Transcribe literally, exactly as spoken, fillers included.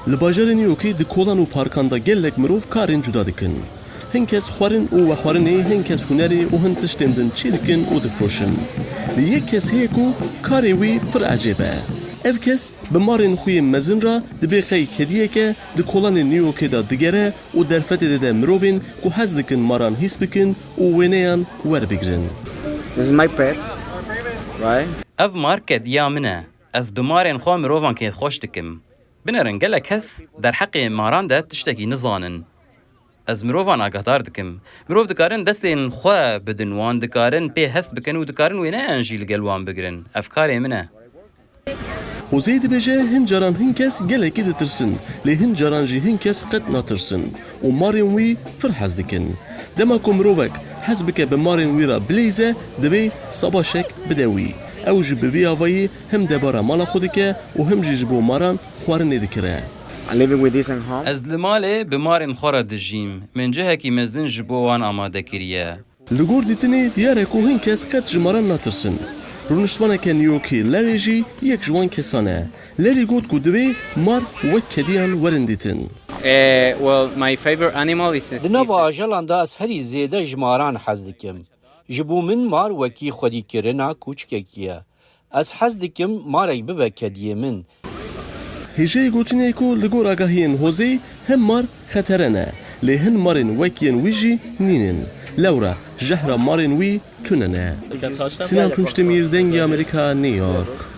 Li bajarê New Yorkê di kolan û parkan de gelek mirov karên cuda dikin. Hin kes xwarin û wexwarinê, hin kes hunerê û hin tiştên din çêdikin û difiroşin. Lê yek kes heye ku karê wî pir ecêb e. Ev kes bi marên xwe yên mezin re dibê qey kediyek e, di kolanên New Yorkê de digere û derfetê dide mirovên ku hez dikin maran hîs bikin û wêneyan werbigirin. This is my pet, right? Ev mar kediya min e. Ez bi marên xwe mirovan kêfxweş dikim. Binêrin gelek kes derheqê maran de tiştekî nizanin. Ez mirovan agahdar dikim. Mirov dikarin destên xwe bidin wan, dikarin pê hest bikin û dikarin wêneyan jî li gel wan bigirin. Ev karê min e. José dibêje, hin caran hin kes gelekî ditirsin, lê hin caran jî hin kes qet natirsin û marên wî pir hez dikin. Dema ku mirovek hez bike bi marên wî re bileyze, divê sabaşek bide wî. Ew jî bi vî avayî him debara mala xwe dike û him jî ji bo maran xwarinê dikire. I'm living with this in home. Ez li malê bi marên xwe re dijîm. Min cihekî mezin ji bo wan amade kiriye. Li gor dîtinê diyar e ku hin kes qet ji maran natirsin. Rûniştvaneke New Yorkê Larry jî yek ji wan kesan e. Larry got ku divê mar wek kediyan werin dîtin. Uh, well, my favorite animal is Di nava ajalan de ez herî zêde ji maran hez dikim. Ji bo min mar wekî xwedîkirina kûçikekî ye. Ez hez dikim marek bibe kediyê min. Hêjayî gotinê ku li gor agahiyên José hin mar xetere ne, lê hin marên wek yên wî jî nînin. Lewra jehra marên wî tune ne. Sinan Tunçdemîr, Dengê Amerîka, New York.